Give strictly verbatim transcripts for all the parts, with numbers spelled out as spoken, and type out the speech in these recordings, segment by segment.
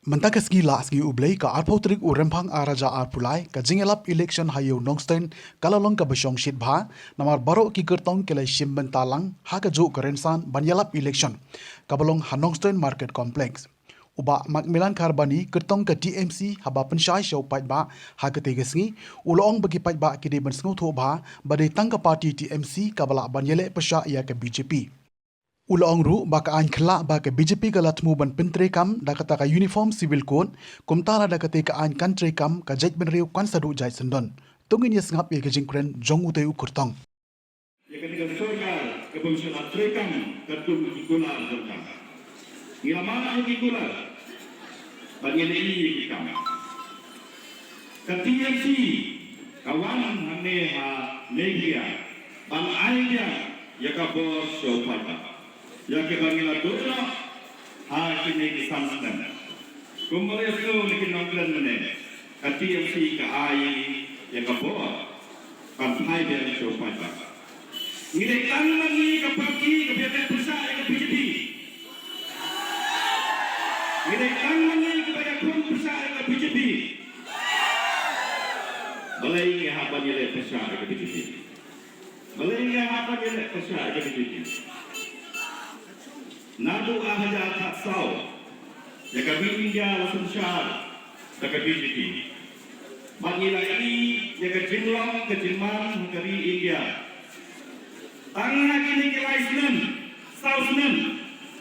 Mynta ka sngi la sngi U Blei ka arphew tarik u Rymphang ar hajar arphew lai, ka jingïalap election ha ïew Nongstoiñ ka la long kaba shongshit bha, namar baroh ki kyrtong ki la shim bynta lang ha kajuh ka rynsan ban ïalap election kaba long ha Nongstoiñ Market Complex. U Bah Macmillan Kharbani, kyrtong ka T M C, haba pynshai sha u paidbah ha katei ka sngi, u la ong ba ki paidbah ki dei ban sngewthuh bha ba dei tang ka party T M C kaba lah ban ïaleh pyrshah ïa ka B J P. U la ong ruh ba ka aiñ khlak ba ka B J P ka la thmu ban pyntreikam da kata ka Uniform Civil Code, kumta lada katei ka aiñ kan treikam, ka jaitbynriew kan sa duh jait syndon. To ngin ïa sngap ïa ka jingkren jong utei u kyrtong. Ïa kane ka sorkar ka bym shym la treikam katkum ki kular jong ka. Ngi la mad ïa ki kular bad ngi la ïohi ïa ki kam. Ka T M C ka wan hangne ha Meghalaya ban ai biang ïa ka bor sha u paidbah, ïa kaba ngi la duh noh ha kine ki san snem. Kumba la ïathuh na ki nongkren mynne, ka T M C ka ai ïa ka bor ban phai biang sha u paidbah. Ngi dei tang ma ngi ka party kaba ïaleh pyrshah ïa ka B J P. Ngi dei tang ma ngi kaba ïakhun pyrshah ïa ka B J P. Balei ngi hap ban ïaleh pyrshah ïa ka B J P? Balei ngi hap ban ïaleh pyrshah ïa ka B J P? Naduh ar hajar khatsaw, ïa ka ri India la synshar da ka B J P. Bad ngi la ïohi ïa ka jinglong ka jingman ka ri India. Tang ha kine ki lai snem, saw snem,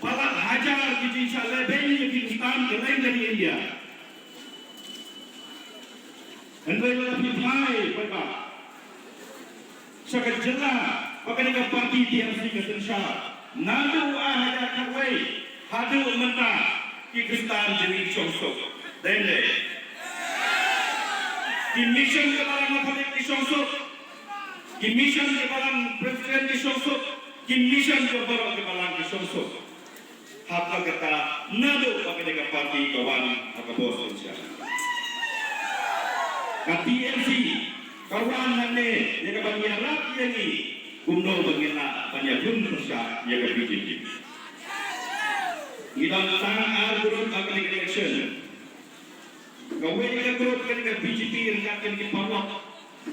palat hajar ki jingshah lehbeiñ ïa ki Khristan kylleng ka ri India. Hynrei lada phi phai paidbah sha ka jylla ba kane ka party T M C ka synshar, naduh ar hajar khatwei haduh mynta, ki Khristan jylliew ki shongsuk. Dei ne em? Ki mission ki balang Katholik ki shongsuk. Ki mission ki balang Presbyterian ki shongsuk. Ki mission ki baroh ki balang ki shongsuk. Haba kata, naduh ba kane ka party ka wan ha ka bor synshar, ka T M C ka wan hangne ïa kaban ïarap ïa ngi kumno ba ngin lah ban ïakhun pyrshah ïa ka B J P. Ngi don tang ar group ha kane ka election. Kawei ka group kane ka B J P ryngkat kine ki paralok,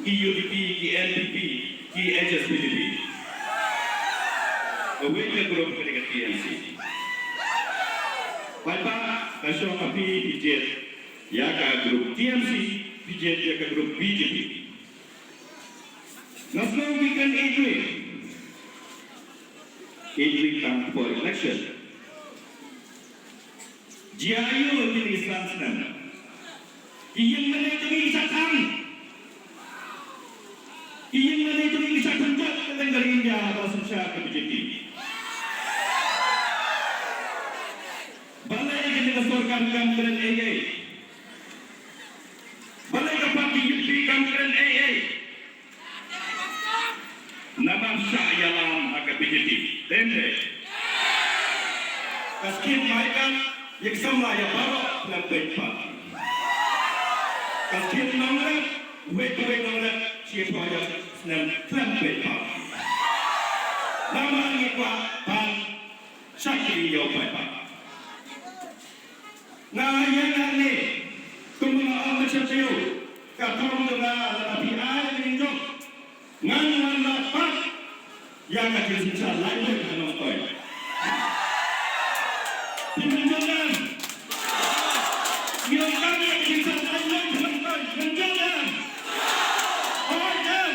ki U D P, ki N P P, ki H S P D P. Kawei ka group kane ka T M C. Paidbah, ka shong ha phi phi jied ïa ka group T M C, phi jied ïa ka group B J P. Nga sngew ki kren ïeit ïeit tang por election. Jia aiu kine ki san snem? Ki ïing lane jong ngi ki shah thang? Ki ïing lane jong ngi ki shah thang jot kylleng ka ri India ba la synshar ka B J P? Balei kane ka sorkar kam kren ei ei? Balei ka party U D P kam kren ei ei? Namar shah ïalam ha ka B J P. Dei ne em? Ka skim MyGov ïa ka samla ïa baroh khlem peit party. Ka skim nongrep, wei pa wei nongrep, shiphew hajar snem khlem peit party. Namar ngi kwah ban shakri ïa u paidbah. Nga ïa nga ne, kumba nga ong mynshem taïew, ka thong jong nga lada phi ai ngi jop, ngan wan lap pat ïa ka jingsynshar laitluid ha Nongstoiñ. Phi mynjur em? Ngi ong tang ïa ka jingsynshar laitluid ha Nongstoiñ, mynjur em? Oi em?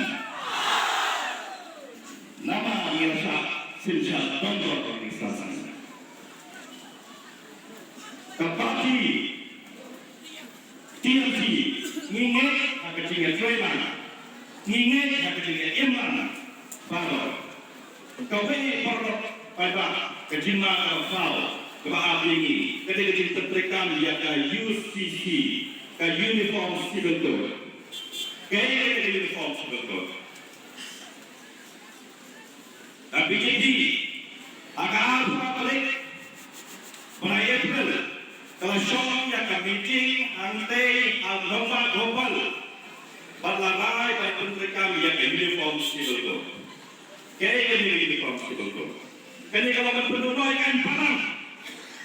Namar ngi la shah synshar don don ka jingsynshar. Ka party T M C ngi ngeit ha ka jingïatreilang, ngi ngeit ha ka jingïaimlang baroh. Kawei baroh paidbah, ka jingma kaba khraw kaba ap ïa ngi ka dei ka jingpyntreikam ïa ka U C C, ka Uniform Civil Code. Kaei ka Uniform Civil Code? Ka B J P ha ka arphew tarik bnai April ka la shong ïa ka meeting hangtei ha Nongbah Global bad la rai ban pyntreikam ïa ka Uniform Civil Code. Kaei kane ka Uniform Civil Code? Kane ka long ban pynduh noh ïa ka aiñ balang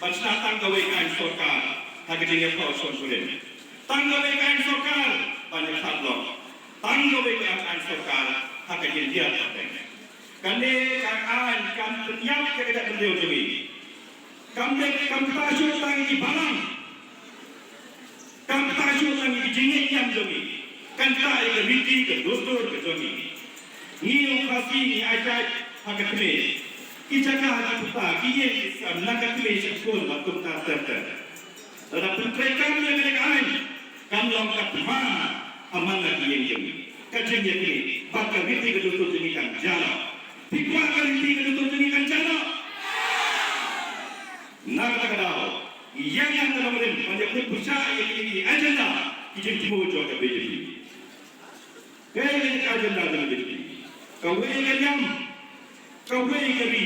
ban shna tang kawei ka aiñ sorkar. ha ka jingïathoh shongkurim. Tang kawei ka aiñ sorkar ban ïakhlad lok. Tang kawei ka aiñ sorkar ha ka jingïathoh pateng. Kane ka aiñ kan pynïap ïa ka jaitbynriew jong ngi. Kam dei, kam ktah shuh tang ïa ki balang. Kam ktah shuh tang ïa ki jingngeit ñiam jong ngi. Kan ktah ïa ka riti ka dustur ka jong ngi. Ngi u Khasi ngi aiti ha ka kmie. Ki jaka ha ki puta, ki ïing ki sem na ka kmie sha ka khun ba kumta ter ter. Lada pyntreikam ïa kane ka aiñ, kan long ka thma ha man la ki ïing jong ngi. Ka jingïakynduh bad ka riti ka dustur jong ngi kan jia noh. Phi kwah ka riti ka dustur jong ngi kan jia noh? Na kata ka daw, ïa ngi ka nongrim ban ïa pynpyrshah ïa kine ki agenda ki jingthmu jong ka B J P. Kaei ka agenda jong ka B J P? Kawei ka niam, kawei ka ri,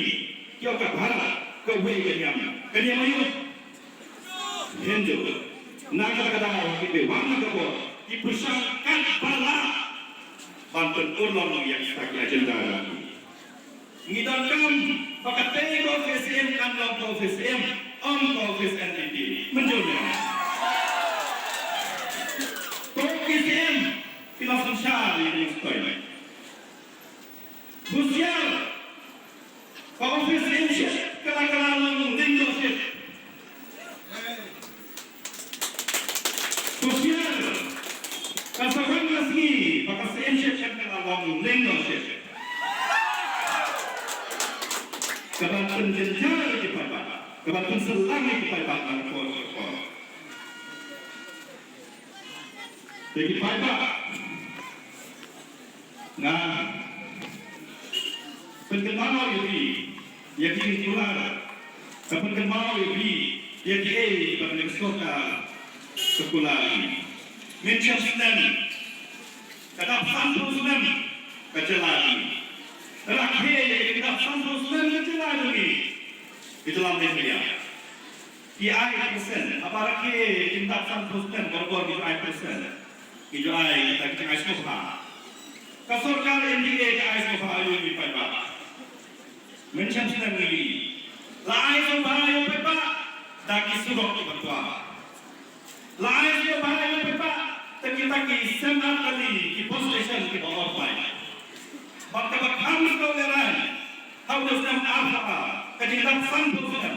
ki ong ka Bharat, kawei ka niam. Ka niam aïu? Hindu. Na kata ka daw ki ba wan na ka bor ki pyrshang katba lah ban pynurlong ïa kita ki agenda jong ki. Ngi donkam ba katei ka ophis syiem kan long ka ophis syiem, ym ka ophis N P P. Mynjur ne? Ka ophis syiem ki long synshar ïa ka mynsiem. Husiar, ka ophis syiem shit ka la, ka la long lyngdoh shit. Husiar, ka sa wan ka sngi ba ka symship kan ka la long lyngdoh ship. Ka ban pynjynjar ïa ki paidbah, ka ban pynsaphriang ïa ki paidbah ban por sha por. Te ki paidbah, nga pynkynmaw ïa phi ïa ki jingkular. Nga pynkynmaw ïa phi ïa kiei ba ka sorkar ka kular ïa phi. Mynshem snem, ka dap sanphew snem ka jylla jong ngi. Rakhe ïa ki dap sanphew snem ka jylla jong ngi. Ka jylla Meghalaya. Ki ai percent, haba rakhe kin dap sanphew percent, barabor ki ju ai percent. Ki ju ai, kita ki jingai sngewbha. Ka sorkar M D A ka ai sngewbha ïa u paidbah. Mynshem snem ngi la ai sngewbha ïa u paidbah da ki surok kiba twa. La ai sngewbha ïa u paidbah da kita ki Sem Artylli, ki bus station kiba or paip. Bad kaba kham sngewlehraiñ, ha u snem arphew ar, ka jingdap sanphew snem,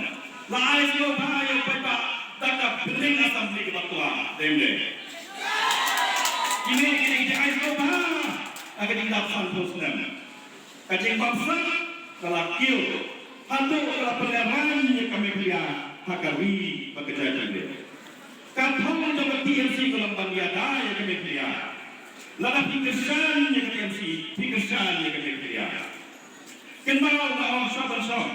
la ai sngewbha ïa u paidbah da ka Building Assembly kaba twa, dei ne em? Kine ki dei ki jingai sngewbha ha ka jingdap sanphew snem. Ka jingbamsap ka la kiew, haduh ka la pynlehraiñ ïa ka Meghalaya ha ka ri bad ka jaitbynriew. Ka thong jong ka T M C ka long ban ïada ïa ka Meghalaya. Lada phi kyrshan ïa ka T M C, phi kyrshan ïa ka Meghalaya. Kynmaw, nga ong shwa ban shong.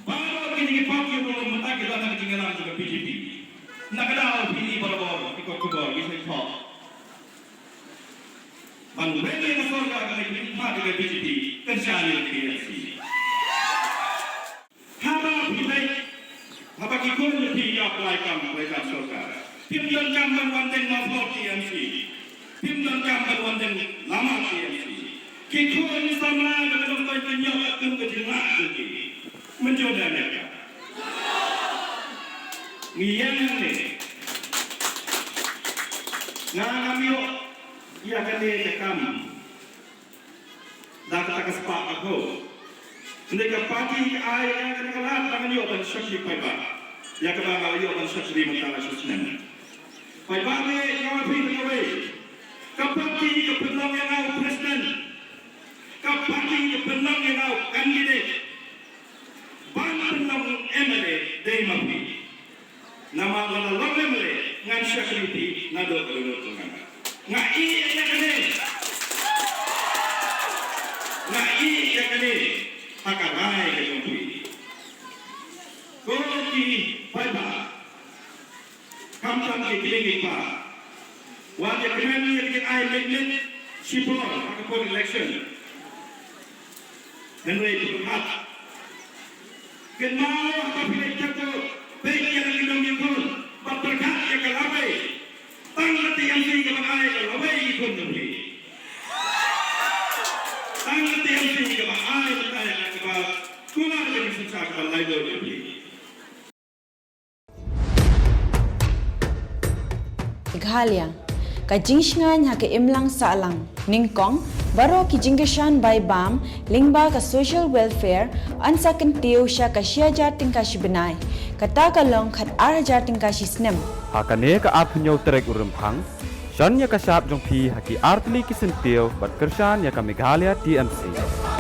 Baroh kine ki party ruh mynta ki don ha ka jingïalam jong ka B J P. Na ka daw phi i barabor ki kot khubor ki sa ïathoh ban weng ïa ka sorkar, kane ki khmat ïa ka B J P, kyrshan ïa ka T M C. Haba phi leit, haba ki khun jong phi ki apply kam, apply kam sorkar, phim donkam ban wan deng mawphor T M C. Phim donkam ban wan deng lamar T M C. Ki khun samla jong ka nongstoiñ kin ïoh kum ka jinglah jong ki. Mynjur ne em ka? Ngi ïeng hangne. Nga ngam ïoh ïa kane ka kam da kata ka spah ka phew. Hynrei ka party ka ai ïa nga kane ka lad ba ngan ïoh ban shakri paidbah ïa kaba nga la ïoh ban shakri mynta la shi snem. Paidbah, nga ong ïa phi kawei, ka party ka pynlong ïa nga u president, ka party ka pynlong ïa nga u candidate ban pynlong M L A dei ma phi. Namar lada long M L A ngan shakri phi naduh ka dohnud jong nga. Nga ïeh ïa kane. Nga ïeh ïa kane ha ka rai ka jong phi. Ko ki paidbah, khamtam ki kmie ki kpa, wat ïa kmen ïa ka jingai leit leit shipor ha ka por election. Hynrei pyrkhat, kynmaw haba phi leit jakhlia, peit ïa la ki nongïakhun bad pyrkhat ïa ka lawei. Tang ka T M C kaba ai ka lawei ïa ki khun jong phi. Tang ka T M C kaba ai mynta ïa kaba kular ïa ka synshar kaba laitluid jong phi. Meghalaya, ka jingshngaiñ ha ka imlang sahlang. Nyngkong, baroh ki jingkyrshan bai bam lyngba ka Social Welfare yn sa kyntiew sha ka shi hajar tyngka shi bnai, kata ka long khat ar hajar tyngka shi snem. Ha kane ka arphew tarik u Rymphang, shon ïa ka shap jong phi ha ki artylli ki syntiew bad kyrshan ïa ka Meghalaya T M C.